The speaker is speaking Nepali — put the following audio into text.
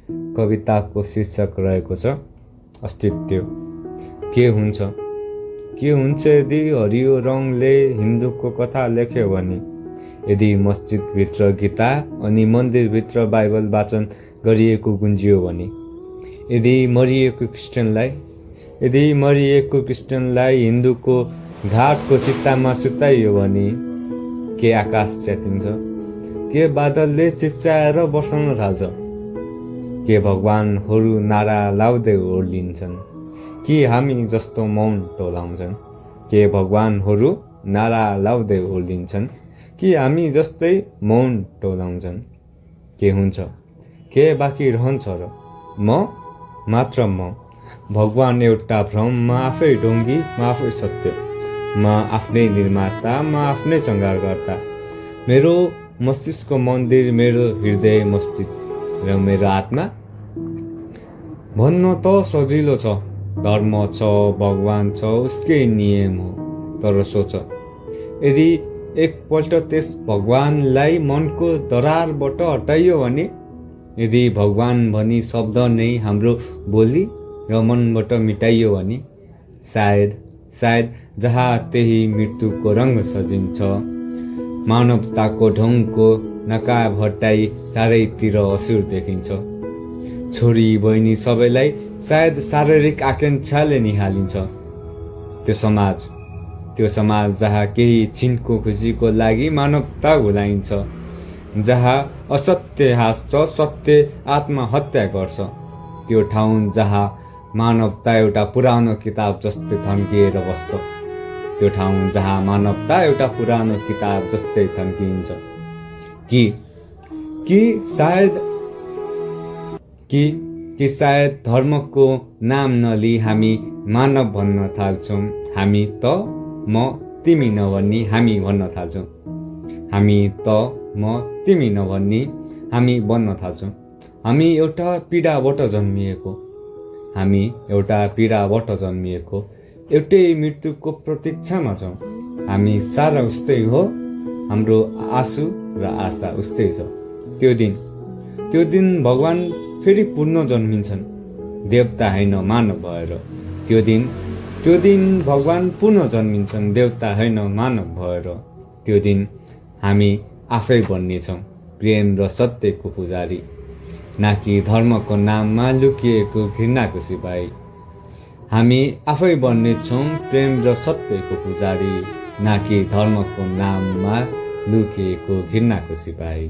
कविताको शीर्षक रहेको छ अस्तित्व। के हुन्छ यदि हरियो रङले हिन्दूको कथा लेख्यो भने, यदि मस्जिदभित्र गीता अनि मन्दिरभित्र बाइबल वाचन गरिएको गुन्जियो भने, यदि मरिएको क्रिस्चियनलाई हिन्दूको घाटको चित्तामा सुताइयो भने, के आकाश च्यातिन्छ? के बादलले चिच्चाएर बर्साउन थाल्छ? के भगवानहरू नारा लाउँदै ओर्लिन्छन् कि हामी जस्तो मौन टोलाउँछन्? के भगवानहरू नारा लाउँदै ओर्लिन्छन् कि हामी जस्तै मौन टोलाउँछन्? के हुन्छ? के बाँकी रहन्छ र? मात्र म। भगवान एउटा भ्रम, म आफै ढोङ्गी, म आफै सत्य, म आफ्नै निर्माता, म आफ्नै सङ्घारकर्ता। मेरो मस्तिष्क मन्दिर, मेरो हृदय मस्जिद र मेरो आत्मा। भन्न त सजिलो छ, धर्म छ, भगवान छ, उसकै नियम हो। तर सोच, यदि एकपल्ट त्यस भगवानलाई मनको दरारबाट हटाइयो भने, यदि भगवान भनी शब्द नै हाम्रो बोली र मनबाट मिटाइयो भने, सायद जहाँ त्यही मृत्युको रङ सजिन्छ। मानवताको ढोङको नकाब हटाई चारैतिर असुर देखिन्छ। छोरी बहिनी सबैलाई सायद शारीरिक आकाङ्क्षाले निहालिन्छ। त्यो समाज जहाँ केही छिनको खुसीको लागि मानवता भुलाइन्छ, जहाँ असत्य हाँस्छ, सत्य आत्महत्या गर्छ। त्यो ठाउँ जहाँ मानवता एउटा पुरानो किताब जस्तै थन्किएर बस्छ। त्यो ठाउँ जहाँ मानवता एउटा पुरानो किताब जस्तै थन्किन्छ। कि सायद धर्मको नाम नलिई हामी मानव भन्न थाल्छौँ। हामी त म तिमी नभन्नी हामी भन्न थाल्छौँ। हामी त म तिमी नभन्नी हामी भन्न थाल्छौँ। हामी एउटा पीडाबाट जन्मिएको, एउटै मृत्युको प्रतीक्षामा छौँ। हामी सारा उस्तै हो, हाम्रो आँसु र आशा उस्तै छ। त्यो दिन भगवान फेरि पुनः जन्मिन्छन्, देवता होइन मानव भएर। त्यो दिन भगवान पुनः जन्मिन्छन्, देवता होइन मानव भएर। त्यो दिन हामी आफै बन्नेछौँ प्रेम र सत्यको पुजारी, नाकि धर्मको नाममा लुकिएको घृणाको सिपाही। हामी आफै बन्नेछौँ प्रेम र सत्यको पुजारी, नाकि धर्मको नाममा लुकिएको घृणाको सिपाही।